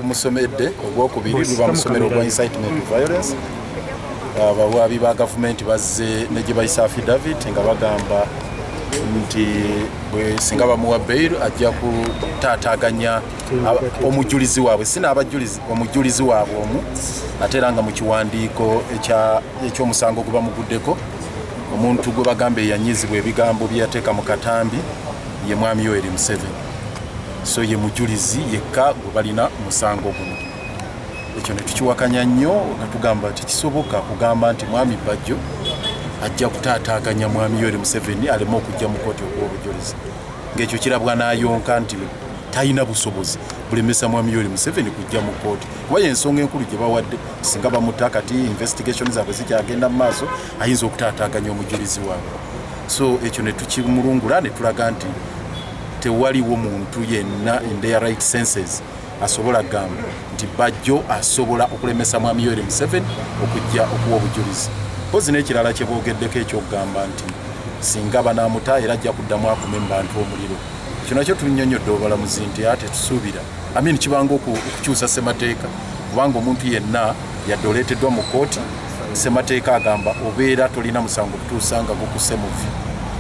Bagumusomedde ogwokubiri, lubamusomera ogwa incitement to violence. Abawaabi ba gavumenti bazze ne gye bayisa affidavit nga bagamba nti bwe singa bamuwa bail ajja kutaataaganya omujulizi waabwe, si n'abajulizi, omujulizi waabwe omu. Ate era nga mu kiwandiiko ekyomusango gwe bamuguddeko, omuntu gwe bagamba eyanyizibwa ebigambo bye yateeka mu katambi ye Mwami Yoweri Museveni, so ye mujulizi yekka gwe balina musango guno. Ekyo ne tukiwakanya nnyo nga tugamba tekisoboka kugamba nti Mwami Bajjo ajja kutaataaganya Mwami Yoweri Museveni aleme okujja mu kooti okuwa obujulizi, ng'ekyo kirabwa n'ayonka nti talina busobozi bulemesa Mwami Yoweri Museveni kujja mu kooti, kuba yensonga enkulu gye bawadde. Singa bamuta kati, investigation zaabwe zikyagenda mu maaso, ayinza okutaataaganya omujulizi waabwe. So ekyo ne tukimulungula ne tulaga nti tewaliwo muntu yenna in their right senses asobola kugamba nti Bajjo asobola okulemesa Mwami Yoweri Museveni okujja okuwa obujulizi. Mpozi n'ekirala kye boogeddeko ekyokugamba nti singa banaamuta era ajja kuddamu akume mu bantu omuliro, ekyo nakyo tunnyonnyodde obalamuzi nti ate tusuubira amin kibanga okukyusa ssemateeka, kubanga omuntu yenna yadde oleeteddwa mu kkooti, ssemateeka agamba obeera tolina musango kutuusa nga gukuse mu vvi.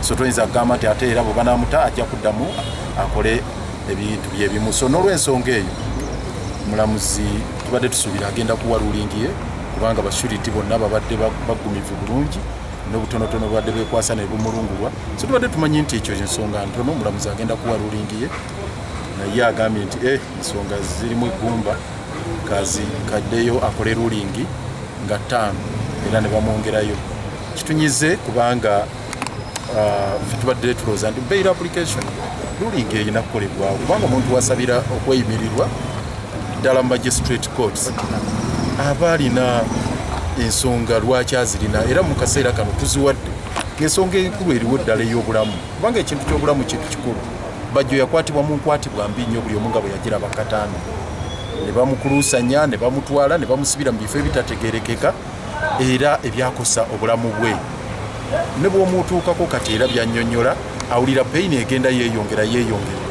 So toyinza kugamba nti ate era bwe banaamuta ajja kuddamu akole ebintu byebimu. So n'olwensonga eyo, mulamuzi tubadde tusuubira agenda kuwa ruling ye, kubanga ba surety bonna babadde baggumivu bulungi n'obutonotono bubadde bekwasa ne bumulungulwa. So tubadde tumanyi nti ekyo ensonga ntono, omulamuzi agenda kuwa ruling ye, naye agambye nti ensonga zirimu eggumba, kazi kaddeyo akole ruling nga 5, era ne bamwongerayo. Kitunyize kubanga ffe tubadde tulowooza nti bail application ruling erina kukolebwawo, kubanga omuntu wasabira okweyimirirwa ddala mu magistrate courts aba alina ensonga lwaki azirina, era mu kaseera kano tuziwadde ng'ensonga enkulu eriwo ddala ey'obulamu, kubanga ekintu ky'obulamu kintu kikulu. Bajjo yakwatibwa mu nkwatibwa mbi nnyo, buli omu nga bwe yagiraba katambi, ne bamukuluusanya ne bamutwala ne bamusibira mu bifo ebitategerekeka era ebyakosa obulamu bwe. Ne bw'omutuukako kati era byannyonnyola, awulira pain egenda yeeyongera yeeyongera.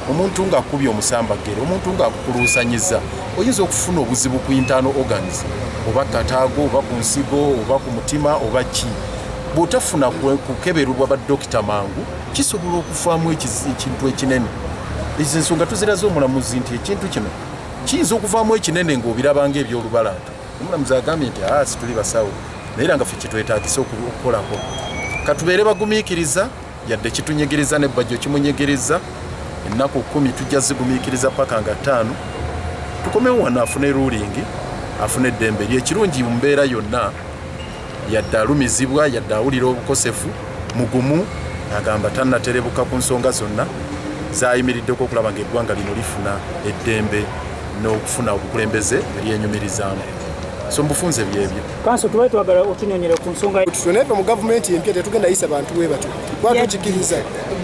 Omuntu ng'akubye omusambaggere, omuntu ng'akukuluusanyiza, oyinza okufuna obuzibu ku internal organs, oba kataago, oba ku nsigo, oba ku mutima, oba ki. Bw'otafuna kukeberubwa badokita mangu, kisobola okufaamu ekintu ekinene. Ezo ensonga tuziraze omulamuzi nti ekintu kino kiyinza okuvaamu ekinene ng'obiraba ng'ebyolubalaata. Omulamuzi agambye nti aa, situli basawo, naye era nga ffe kyetwetaagisa okukolako katubeere bagumiikiriza, yadde kitunyigiriza ne Bajjo kimunyigiriza. Ennaku 10 tujja zigumiikiriza paka nga 5, tukomewo wano afune ruling, afune eddembe lye. Ekirungi mu mbeera yonna, yadde alumizibwa, yadde awulira obukosefu, mugumu. Agamba tannaterebuka ku nsonga zonna zayimiriddeko okulaba ng'eggwanga lino lifuna eddembe n'okufuna obukulembeze eryenyumirizaamu. So mubufunze byebyo. Kanso, tubadde twagala otunyonyere ku nsonga. Tutyo mu gavumenti empya tetugenda yisa bantu bwe batyo, kuba tukikiriza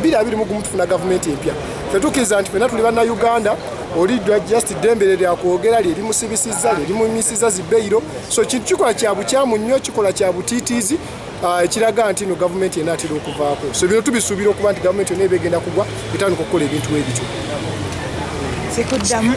2021 tufuna gavumenti empya. Ffe tukkiriza nti ffenna tuli Bannayuganda. Oliddwa just ddembe lye lyakwogera lye limusibisizza, lye limumisiza zi bail. So kintu kikola kya bukyamu nnyo, kikola kya butiitiizi, ekiraga nti no gavumenti enaatera okuvaako. So bino tubisuubira okuba nti gavumenti yonna eba egenda kugwa etandika okukola ebintu ebityo. Sikuddamu.